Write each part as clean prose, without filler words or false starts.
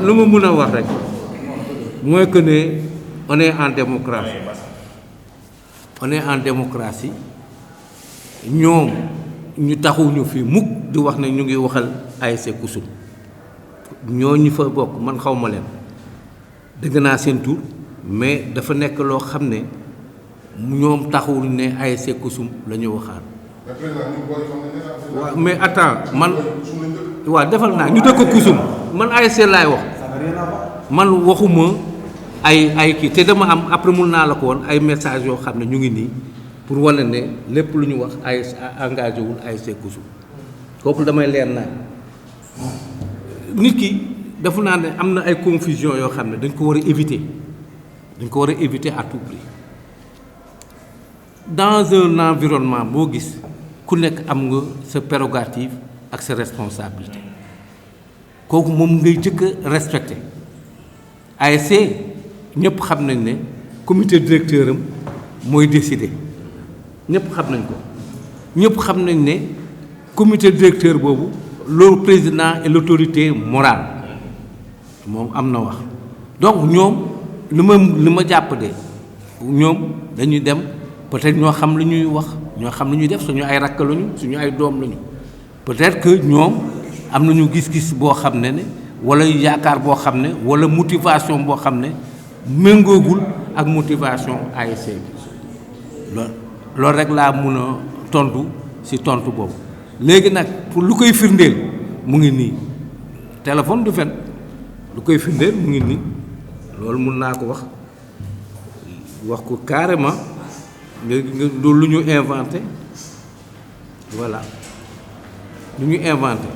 lu ma mën a wax rek mooy que ne on est en démocratie ñoom ñu taxuñu fi mukk di wax ne ñu ngi waxal ASC Kusum ñoo ñu fa bokk man xaw ma leen dégg naa seen tur mais dafa nekk loo xam ne ñoom taxul ne ASC Kusum la ñu waxaat. waaw mais attends man waaw defal naa ñu dëkk Kusum man ASC laay wax man waxuma ay kii te dama am après mun naa la ko woon ay messages yoo xam ne ñu ngi nii pour wane ne lépp lu ñu wax ASC engagé wul ASC Kusum kooku damay leer naa nit ki dafa naa ne am na ay confusion yoo xam ne dañ ko war a éviter à tout prix dans un environnement boo gis ku nekk am nga sa prérogative ak sa responsabilité kooku moom ngay jëkk a respecté ASC ñëpp xam nañ ne comité directeur am mooy décider ñëpp xam nañ ko ñëpp xam nañ ne comité directeur boobu le président est l'autorité morale moom am na wax donc ñoom li ma jàpp de ñoom dañuy dem peut-être ñoo xam lu ñuy wax ñoo xam lu ñuy def suñu ay rakk lañu suñu ay doom lañu peut-être que ñoom am nañu gis-gis boo xam ne wala yaakaar boo xam ne wala motivation boo xam ne méngoogul ak motivation ASC bi loolu rek laa mun a tontu ci tontu boobu léegi nag pour lu koy firndeel mu ngi nii téléphone du fen lu koy firndeel mu ngi nii loolu mun naa ko wax ko carrément nga lu ñu inventé voilà lu ñu inventé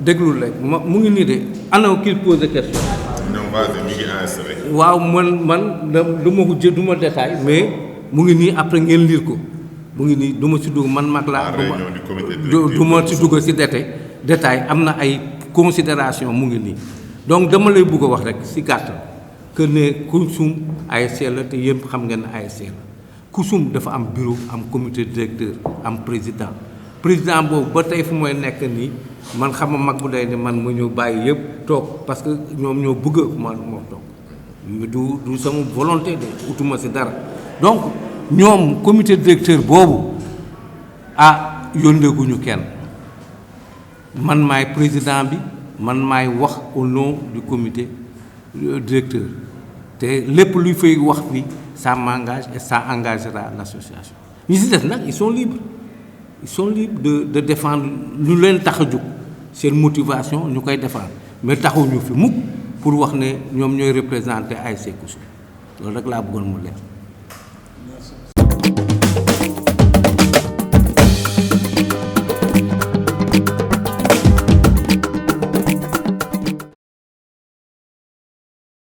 déglul rek mu ngi nii de ana kii pose question. waaw man du ma ko du ma détail mais mu ngi nii après ngeen lire ko mu ngi nii du ma ci dugg man mag laa du ma ci dugg ci détail am na ay considération mu ngi nii donc dama lay bëgg a wax rek ci gàttal que ne Kusum ASC la te yéen xam ngeen ne ASC la Kusum dafa am bureau am comité directeur am président boobu ba tey fu mooy nekk nii man xam ma mag bu day ne man ma ñëw bàyyi yëpp toog parce que ñoom ñoo bëgg man moo toog du sama volonté de utuma ci dara donc ñoom comité directeur boobu yónneeguñu kenn man maay président bi man maay wax au nom du comité directeur te lépp luy fay wax bi ça m'engage et ça engagera l'association ñi ci des nag ils sont libres de défendre lu leen tax a jóg seen motivation ñu koy défendre mais taxuñu fi mukk pour wax ne ñoom ñooy représenter ASC Kusum loolu rek laa bëggoon mu leer